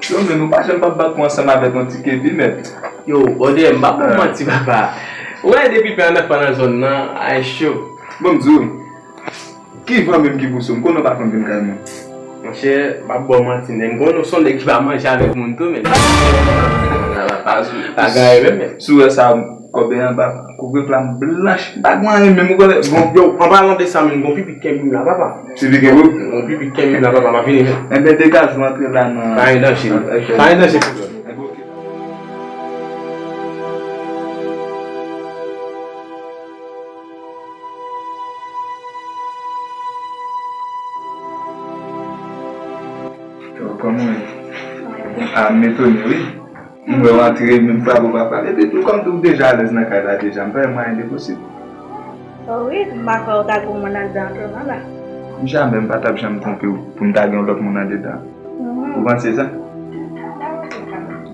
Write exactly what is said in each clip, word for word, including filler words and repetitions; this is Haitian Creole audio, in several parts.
Yo, men nou pa janm p ap bat pou ansanm avèk yon ti kebi, mèt. Yo, brother, m pa pou manti, papa. Ou wè, depi pè an ap pa nan zòn nan, ay cho. Bon, m di w, ki van menm ki pouse w? M konnen w pa konn vin kay mwen. Monchè, m ap ba w manti, nèg. M konnen w se yon nèg ki pa manje avèk moun tou, men. Pa gaye menm, men. Si w wè sa, kòbèy anba, kouvre pla m blanch. M pa gen anyen menm, ou konnen. Bon, yo, an palan de sa, men, gon pipi kenbe m la, papa. Pipi kenbe w? Gon pipi kenbe m la, papa, m ap vini, men. Enben, degaje w antre la nan. Pa gen danje, non. Ok. Pa gen danje, papa. Enben, ok. Yo, kòman w ye? A, m etone, wi. M wè w antre, menm frape w pa frape. Epi tou, kòm tou w deja alèz nan kay la deja, m pa wè mwayen de posib. O wi, m pa kwè w ta gen yon moun anndan tou non la. Jamè, m pa t ap janm twonpe w pou m ta gen yon lòt moun andedan. Mhm. Ou panse sa?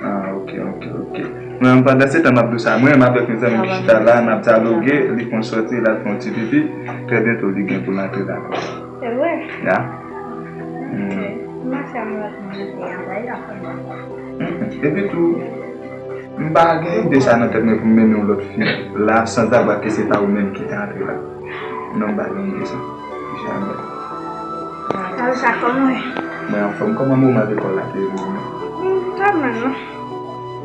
Ah, ok, ok, ok. Mwen, pandan se tan m ap di w sa, mwen menm avèk yon zanmi m ki chita la, n ap dyaloge, li fè yon sòti, l al fè yon ti pipi, trè byento li gen pou l antre la ankò. Se vre? Ya. Hmm. Mache ak lòt moun epi antre la. Mm-mm. Epi tou, m pa gen ide sa nan tèt mwen pou m mennen yon lòt fi la, san dabò ke se pa ou menm ki te antre la. Non, m pa gen ide sa. Jamè. Sa, sa kòman w ye? Mwen anfòm. Kòman moman lekòl la te ye pou ou menm? Hmm, pa mal, non.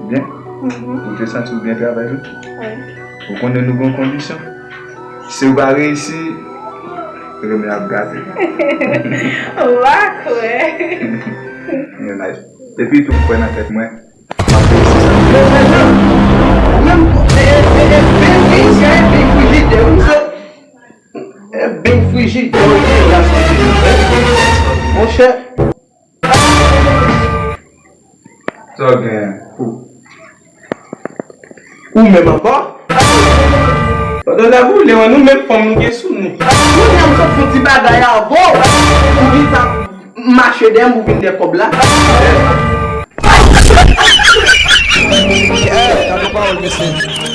Byen? Mhm. Ou te santi w byen travay wi? Wi. Ou konnen nou gen kondisyon. Si w pa reyisi, renmen ap gate. Ou pa kwè. Men nice. Epi tou, m kwè nan tèt mwen. M ap reyisi sa. Menm, e, e, e, ben, ben, se ben frijidè, wi, se, e, ben frijidè, wi, se la, se, monchè. Sa w genyen? Ou menm ankò? Pandan n ap boule, wè nou menm fanm nou gen sou nou. Kounye a m sot fè yon ti bagay avè w. Ou vin t ap mache dèyè m pou vin dèyè kòb la. Ey, gade pawòl, mesye.